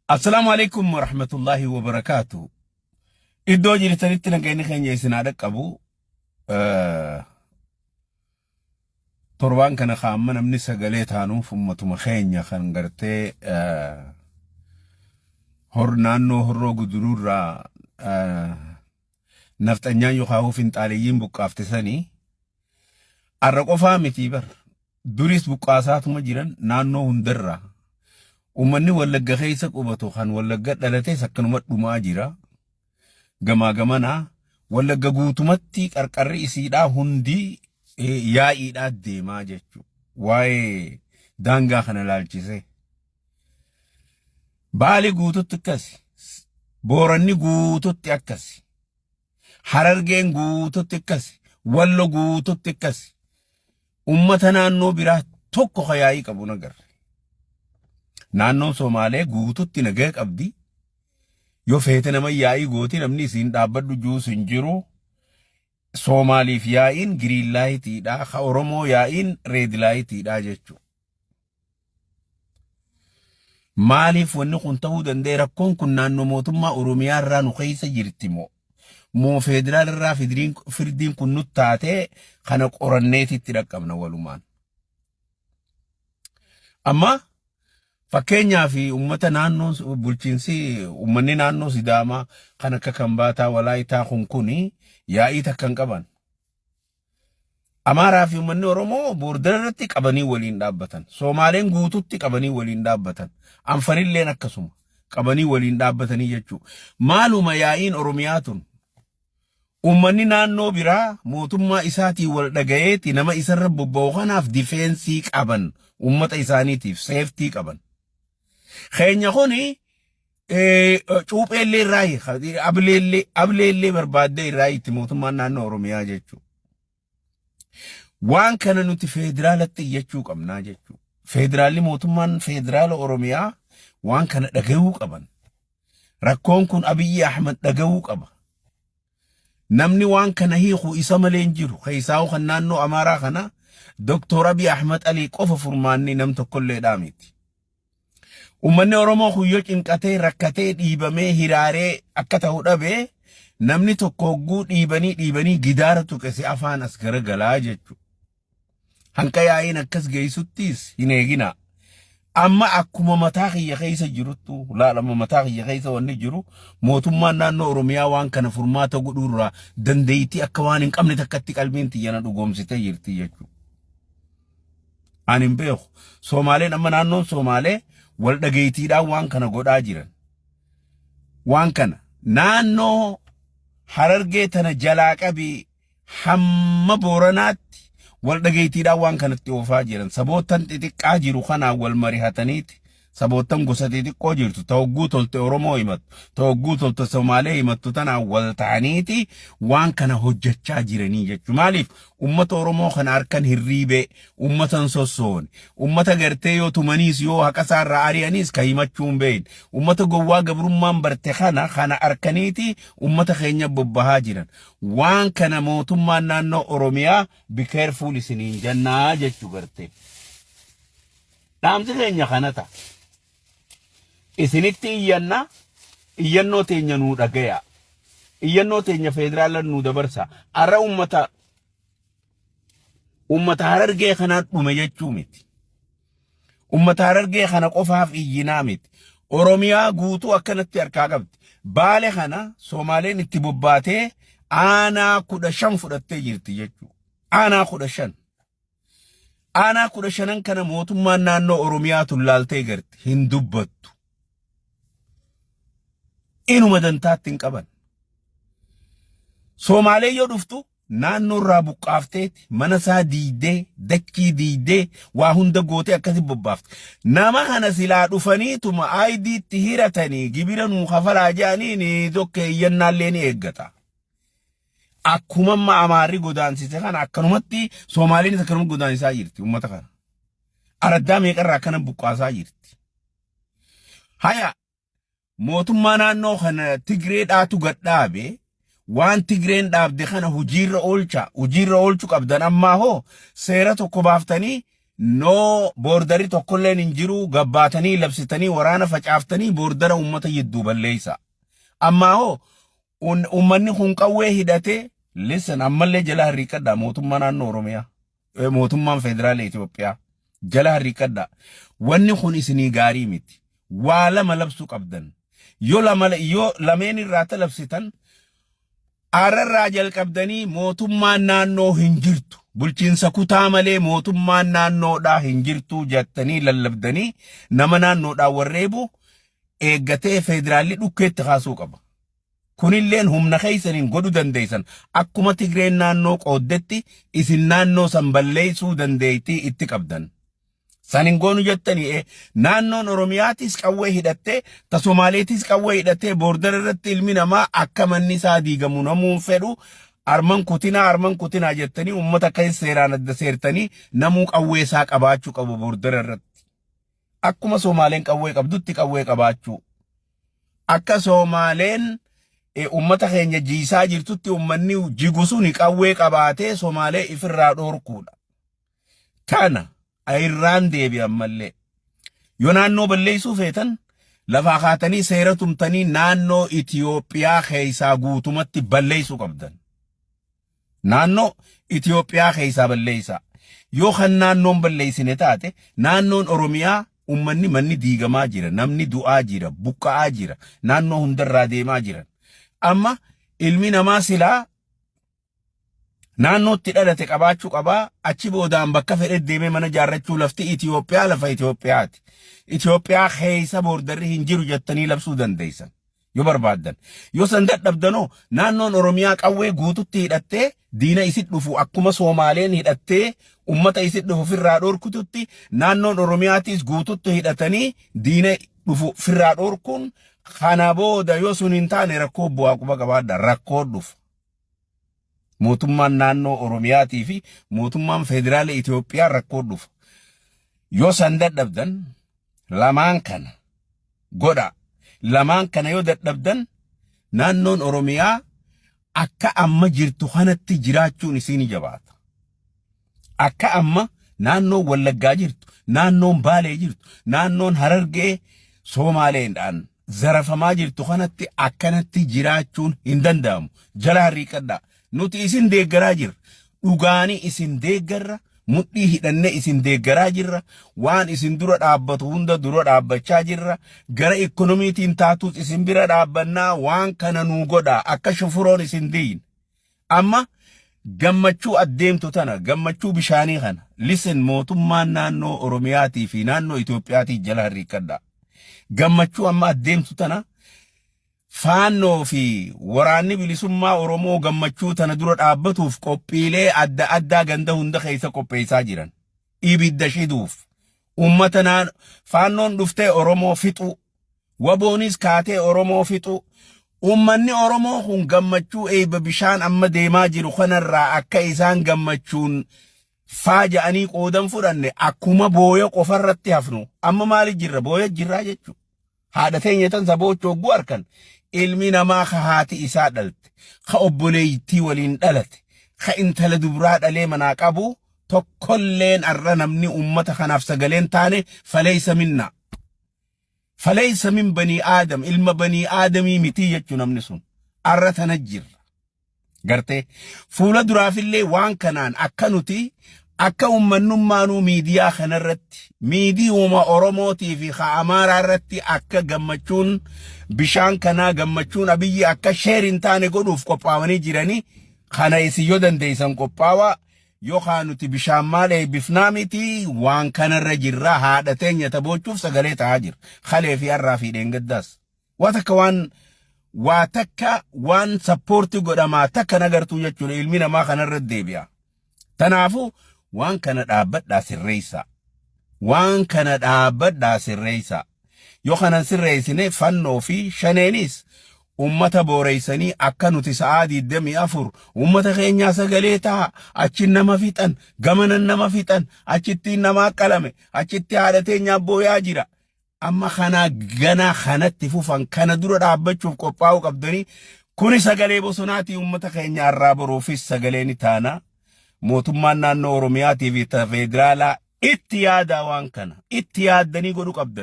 Assalaamu alaikum warahmatullaahi wabarakaatu. Iddoo jirtanitti nageenyi keenya isin haa dhaqqabu. Torbaan kana kaamma namni sagalee taanuuf ummatuma keenya kan gartee hor naannoo horroo guduruurraa nafxanyaan yookaan finxaaleyyiin buqqaafte sanii arra qofaa miti bar. Duris buqqaasaatuma jiran naannoo hundarraa. Uummanni Wallagga keessa qubatu kan Wallagga dhalates akkanuma dhumaa jira. Gamaa gamanaa Wallagga guutumatti qarqarri isiidhaa hundi yaa'iidhaa deemaa jechuudha. Waa'ee daangaa kana laalchisee. Baali guututti akkasi. Booranni guututti akkasi. Harargeen guututti akkasi. Wallo guututti akkasi. Ummata naannoo biraa tokko ka yaa'ii qabu nagarre. Naannoon Somaalee guututti nagaa qabdi. Yoo feete nama yaa'ii gooti namni isiin dhaabbadhu juus hin jiru. Soomaaliif yaa'iin green lightiidha. Ka Oromoo yaa'iin red lightiidha jechuudha. Maaliif wanni kun ta'uu danda'e rakkoon kun naannoo mootummaa Oromiyaa irraa nu keessa jirti moo? Moo federaal irraa firdiin kun nu taatee kana qoranneeti itti dhaqqabna walumaan. Amma fakkeenyaaf uummata naannoo bulchiinsi uummanni naannoo Sidaamaa kan akka Kambaataa Walaayitaa kun kuni yaa'ii takka hin qaban. Amaaraa fi uummanni Oromoo boordara irratti qabanii waliin dhaabbatan. Soomaaleen guututti qabanii waliin dhaabbatan. Anfarilleen akkasuma qabanii waliin dhaabbatanii jechuudha. Maaluma yaa'iin Oromiyaa tun uummanni naannoo biraa mootummaa isaatiin wal dhagayeeti nama isarra bobba'u kanaaf defense qaban uummata isaaniitiif safety qaban. Keenya kuni cuupheellee irraa ableellee ableellee barbaaddee irraa itti mootummaan naannoo Oromiyaa jechuudha. Waan kana nuti federaalatti iyyachuu qabnaa jechuudha. Federaalli mootummaan federaala Oromiyaa waan kana dhagahuu qaban. Rakkoon kun Abiyyi Ahmad dhagahuu qaba. Namni waan kana hiiku isa malee hin jiru. Keessaa'u kan naannoo Amaaraa kana Doktor Abiy Ahmad Alii qofa furmaanni nam tokkollee miti. Uummanni Oromoo kun yoo cinqatee rakkatee dhiibamee hiraaree akka ta'u dhabee namni tokko hogguu dhiibanii dhiibanii gidaara tuqese afaan as garagalaa jechuudha. Hanqa yaa'iin akkas geessuttis hin eegina. Amma akkuma mataa kiyya keessa jiruttu laalama mataa kiyya keessa wanni jiru mootummaan naannoo Oromiyaa waan kana furmaata godhuurraa dandeettii akka waan hin qabne takkatti qalbiin tiyyana dhugoomsitee jirti jechuudha. Ani hin beeku. Soomaaleen amma naannoon Soomaalee wal dhageettiidhaan waan kana godhaa jiran. Waan kana naannoo Harargee tana jalaa qabii hamma Booranaatti wal dhageettiidhaan waan kanatti oofaa jiran. Saboottan xixiqqaa jiru kanaan wal marihataniiti. Saboottan gosa xixiqqoo jirtu ta hogguu tolte Oromoo himattu, ta hogguu tolte Somaalee himattu tanaan wal ta'aniiti waan kana hojjechaa jiranii jechuudha. Maaliif uummata Oromoo kana harkan hirriibee, uummata hin sossoone, uummata gartee yoo tumaniis yoo haqa isaarraa ari'aniis ka himachuu hin beekne, uummata gowwaa gabrummaan barte kana kana harkaniiti uummata keenya bobbahaa jiran. Waan kana mootummaan naannoo Oromiyaa be careful isiniin jennaa jechuu gartee. Dhaamsi keenya kana ta'a. Isinitti iyyanna iyyannoo teenya nuu dhagaya. Iyyannoo teenya federaala nuu dabarsa. Arra uummata Harargee kanaa dhume jechuu miti. Uummata Harargee kana qofaaf iyyinaa miti. Oromiyaa guutuu akkanatti harkaa qabdi. Baale kana Soomaaleen itti bobbaatee aanaa 15 fudhattee jirti jechuudha. Aanaa 15. Aanaa 15n kana mootummaan naannoo Oromiyaa tullaaltee garti hin dubbattu. Inuma dantaatti hin qaban. Soomaalee yoo dhuftu naannoo irraa buqqaafteeti mana isaa diidee dachii diidee waa hunda gootee akkasi bobbaafte. Nama kana silaa dhufaniituma ID itti hiratanii gibira nuu kafalaa jedhanii ni tokko iyyannaallee ni eeggata. Akkuma amma Amaarri godaansise kana akkanumatti Soomaaliinis akkanuma godaansisaa jirti uummata kana. Araddaa meeqarraa akkana buqqaasaa jirti. Haya mootummaa naannoo kana Tigree dhaatu gad dhaabe waan Tigreen dhaabde kana hojiirra oolcha hojiirra oolchuu qabdan ammaa hoo seera tokko baaftanii No, borderri tokkolleen hin jiru, gabbaatanii labsitanii waraana facaaftanii bordera uummata jidduu balleessa. Ammaa hoo uummanni kun qawwee hidhatee, listen, ammallee jala harriiqadhaa, mootummaa naannoo Oromiyaa, mootummaan federaala Itoophiyaa jala harriiqadhaa. Wanni kun isinii gaarii miti. Waa lama labsuu qabdan. Yoo lama, yoo lameen irraa labsitan, ararraa jalqabdanii mootummaan naannoo hin jirtu. Bulchiinsa kutaa malee mootummaan naannoodhaa hin jirtu jettanii lallabdanii nama naannoodhaa warreebu eeggatee federaalli dhukkeetti kaasuu qaba. Kunilleen humna keessaniin godhuu dandeessan. Akkuma Tigreen naannoo qooddetti isin naannoo san balleessuu dandeettii itti qabdan. San hin goonu jettanii, naannoon Oromiyaatis qawwee hidhattee, ta Somaaleetis qawwee hidhattee, bordera irratti ilmi namaa akka manni isaa diigamu namuun fedhu, arman kutinaa, arman kutinaa jettanii uummata akka seeraan adda seertanii namuu qawwee isaa qabaachuu qabu bordera irratti. Akkuma Somaaleen qawwee qabdutti qawwee qabaachuu. Akka Somaaleen uummata keenya jiisaa jirtutti uummanni jigu suni qawwee qabaatee Somaalee ifirraa dhoorkuudha. Kana irraan deebi'an mallee. Yoo naannoo balleessuu feetan, lafaa kaatanii seera tumtanii naannoo Itiyoophiyaa keessaa guutumatti balleessuu qabdan. Naannoo Itiyoophiyaa keessaa balleessaa. Yoo kan naannoon balleessine taate, naannoon Oromiyaa uummanni manni diigamaa jira, namni du'aa jira, buqqa'aa jira, naannoo hundarraa deemaa jiran. Amma ilmi namaa silaa naannootti dhalate qabaachuu qabaa, achi boodaan bakka fedhe deemee mana jaarrachuu. Lafti Itiyoophiyaa lafa Itiyoophiyaati. Itiyoophiyaa keessa borderri hin jiru jettanii labsuu dandeessan yoo barbaaddan. Yoo san dadhabdanoo, naannoon Oromiyaa qawwee guututti hidhattee diina isit dhufu, akkuma Soomaaleen hidhattee ummata isit dhufu firraa dhorkututti, naannoon Oromiyaatis guututti hidhatanii diina dhufu firraa dhorkuun. Kana booda yoo sun hin taane, rakkoo bu'aa quba qabaadha, rakkoo dhufu. Mootummaan naannoo Oromiyaatii fi mootummaan federaala Itoophiyaa rakkoo dhufa. Yoo san dadhabdan, lamaan kana godha. Lamaan kana yoo dadhabdan, naannoon Oromiyaa akka amma jirtu kanatti jiraachuun isiin jabaata. Akka amma naannoon Wallaggaa jirtu, naannoon Baalee jirtu, naannoon Harargee Soomaaleedhaan zarafamaa jirtu kanatti akkanatti jiraachuun hin danda'amu. Jala harriiqadhaa. Nuti isin deeggaraa jirra. Dhugaanii isin deeggarra. Mudhii hidhannee isin deeggaraa jirra. Waan isin dura dhaabbatu hunda dura dhaabbachaa jirra. Gara ikkonomiitiin taatus isin bira dhaabbannaa, waan kana nuu godhaa akka shufuroon isin diin. Amma gammachuu addeemtu tana, gammachuu bishaanii kana, listen, mootummaan naannoo Oromiyaatii fi naannoo Itoophiyaatii jala harriiqqadhaa. Gammachuu amma addeemtu tana, faannoo fi waraanni bilisummaa Oromoo gammachuu tana dura dhaabbatuuf qophiilee adda addaa ganda hunda keessa qopheessaa jiran. Ibidda shiduuf. Uummata naan faannoon dhuftee Oromoo fixuu. Waboonis kaatee Oromoo fixuu. Uummanni Oromoo kun gammachuu eebba bishaan amma deemaa jiru kanarraa akka isaan gammachuun faaja'anii qoodan fudhanne, akkuma booya qofarratti hafnu. Amma maali jirra? Booya jirraa jechuudha. Haadha teenya tan saboochoo hogguu harkan, ilmi namaa ka haati isaa dhalte, ka obboleeytii waliin dhalate, ka intala dubraa dhalee manaa qabu tokkolleen arra namni uummata kanaaf sagaleen taane فليس منا. فليس من بني آدم, ilma banii aadamii mitii jechuu namni sun. Arra tana jirra. Gartee fuula duraafillee waan kanaan akka nuti akka ummannummaanuu miidiyaa kanarratti, miidiyooma Oromootii fi ka Amaaraa irratti, akka gammachuun bishaan kanaa, gammachuun Abiyyi akka share hin taane godhuuf qophaa'anii jiranii. Kana isin yoo dandeessan qophaawaa, yookaan nuti bishaan maal eebbifnaa miti, waan kanarra jirra. Haadha teenya taboochuuf sagalee ta'aa jira, kalee fi har'aa fi dheengaddaas. Waa takka waan waa takka waan support godhamaa takka nagartuu jechuudha, ilmi namaa kanarra deebi'a. Tanaafuu waan kana dhaabbadhaa sirreessaa. Waan kana dhaabbadhaa sirreessaa. Yoo kanan sirreessine, fannoo fi shaneenis ummata booreessanii akka nuti sa'aa 24 ummata keenyaa sagalee ta'a, achi nama fixan, gamanan nama fixan, achittiin namaa qalame, achitti haadha teenyaa booyaa jira. Amma kana ganaa kanatti fufan, kana dura dhaabbachuuf qophaa'uu qabdanii. Kuni sagalee bosonaatii, ummata keenya irraa boruufis sagalee ni taana. Mootummaan naannoo Oromiyaatii fi federaalaa Itti yaadaa, waan kana itti yaaddanii godhuu qabdan.